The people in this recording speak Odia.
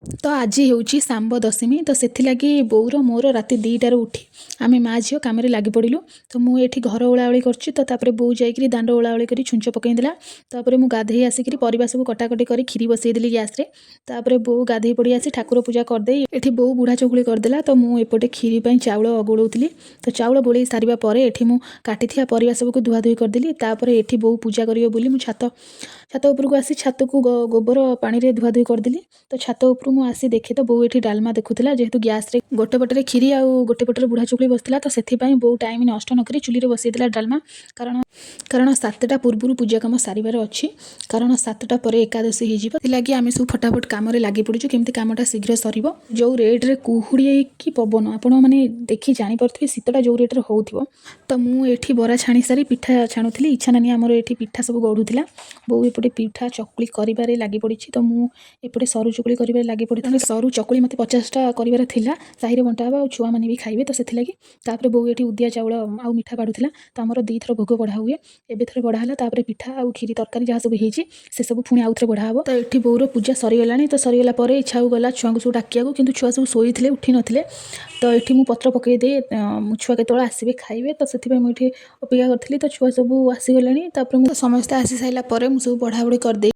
ତ ଆଜି ହେଉଛି ଶାମ୍ବ ଦଶମୀ, ତ ସେଥିଲାଗି ବୋଉର ମୋର ରାତି 2ଟାରୁ ଉଠି ଆମେ ମା ଝିଅ କାମରେ ଲାଗି ପଡ଼ିଲୁ। ତ ମୁଁ ଏଠି ଘର ଓଳାଓଳି କରୁଛି, ତ ତାପରେ ବୋଉ ଯାଇକିରି ଦାଣ୍ଡ ଓଳାଓଳି କରି ଛୁଞ୍ଚ ପକାଇ ଦେଲା। ତାପରେ ମୁଁ ଗାଧେଇ ଆସିକିରି ପରିବା ସବୁ କଟାକଟି କରି କ୍ଷୀରି ବସେଇଦେଲି ଗ୍ୟାସ୍ରେ। ତାପରେ ବୋଉ ଗାଧେଇ ପଡ଼ି ଆସି ଠାକୁର ପୂଜା କରିଦେଇ ଏଠି ବୋଉ ବୁଢ଼ା ଚକୁଳି କରିଦେଲା। ତ ମୁଁ ଏପଟେ କ୍ଷୀରି ପାଇଁ ଚାଉଳ ଗୋଳଉଥିଲି। ତ ଚାଉଳ ଗୋଳେଇ ସାରିବା ପରେ ଏଠି ମୁଁ କାଟିଥିବା ପରିବା ସବୁକୁ ଧୁଆଧୁଇ କରିଦେଲି। ତାପରେ ଏଠି ବୋଉ ପୂଜା କରିବ ବୋଲି ମୁଁ ଛାତ ଛାତ ଉପରକୁ ଆସି ଛାତକୁ ଗୋବର ପାଣିରେ ଧୁଆଧୁଇ କରିଦେଲି। ତ ଛାତ ଉପରୁ ମୁଁ ଆସି ଦେଖେ ତ ବୋଉ ଏଠି ଡାଲମା ଦେଖୁଥିଲା। ଯେହେତୁ ଗ୍ୟାସ୍ରେ ଗୋଟେ ପଟରେ କ୍ଷୀରି ଆଉ ଗୋଟେ ପଟରେ ବୁଢ଼ା ଚକୁଳି ବସିଥିଲା, ତ ସେଥିପାଇଁ ବୋଉ ଟାଇମ୍ ନଷ୍ଟ ନକରି ଚୁଲିରେ ବସେଇଦେଲା ଡାଲମା। କାରଣ 7ଟା ପୂର୍ବରୁ ପୂଜା କାମ ସାରିବାର ଅଛି, କାରଣ 7ଟା ପରେ ଏକାଦଶୀ ହେଇଯିବ। ସେଥିଲାଗି ଆମେ ସବୁ ଫଟାଫଟ କାମରେ ଲାଗି ପଡ଼ିଛୁ, କେମିତି କାମଟା ଶୀଘ୍ର ସରିବ। ଯେଉଁ ରେଟ୍ରେ କୁହୁଡ଼ି ହେଇକି ପବନ, ଆପଣ ମାନେ ଦେଖି ଜାଣିପାରୁଥିବେ ଶୀତଟା ଯେଉଁ ରେଟ୍ରେ ହେଉଥିବ। ତ ମୁଁ ଏଠି ବରା ଛାଣି ସାରି ପିଠା ଛାଣୁଥିଲି। ଇଚ୍ଛା ନାନୀ ଆମର ଏଠି ପିଠା ସବୁ ଗଢ଼ୁଥିଲା। ବୋଉ ଏପଟେ ପିଠା ଚକୁଳି କରିବାରେ ଲାଗି ପଡ଼ିଛି, ତ ମୁଁ ଏପଟେ ସରୁ ଚକୁଳି କରିବାରେ ଲାଗି ପଡ଼ିଥିଲି। ସରୁ ଚକୁଳି ମୋତେ 50ଟା କରିବାର ଥିଲା, ସାହିରେ ବଣ୍ଟା ହେବ ଆଉ ଛୁଆମାନେ ବି ଖାଇବେ, ତ ସେଥିଲାଗି। ତାପରେ ବୋଉ ଏଠି ଉଦିଆ ଚାଉଳ ଆଉ ମିଠା ବାଢ଼ୁଥିଲା। ତ ଆମର 2ଥର ଭୋଗ ବଢ଼ା ହୁଏ। ଏବେ ଥରେ ବଢ଼ା ହେଲା, ତାପରେ ପିଠା ଆଉ କ୍ଷୀରି ତରକାରୀ ଯାହା ସବୁ ହେଇଛି, ସେସବୁ ପୁଣି ଆଉ ଥରେ ବଢ଼ା ହେବ। ତ ଏଠି ବୋଉର ପୂଜା ସରିଗଲାଣି। ତ ସରିଗଲା ପରେ ଇଚ୍ଛା ଆଉ ଗଲା ଛୁଆଙ୍କୁ ସବୁ ଡାକିବାକୁ, କିନ୍ତୁ ଛୁଆ ସବୁ ଶୋଇଥିଲେ, ଉଠି ନଥିଲେ। ତ ଏଠି ମୁଁ ପତ୍ର ପକାଇ ଦେଇ ଛୁଆ କେତେବେଳେ ଆସିବେ ଖାଇବେ, ତ ସେଥିପାଇଁ ମୁଁ ଏଠି ଅପେକ୍ଷା କରିଥିଲି। ତ ଛୁଆ ସବୁ ଆସିଗଲେଣି। ତାପରେ ମୁଁ ସମସ୍ତେ ଆସି ସାରିଲା ପରେ ମୁଁ ସବୁ ବଢ଼ା ବଢ଼ି କରିଦେଇ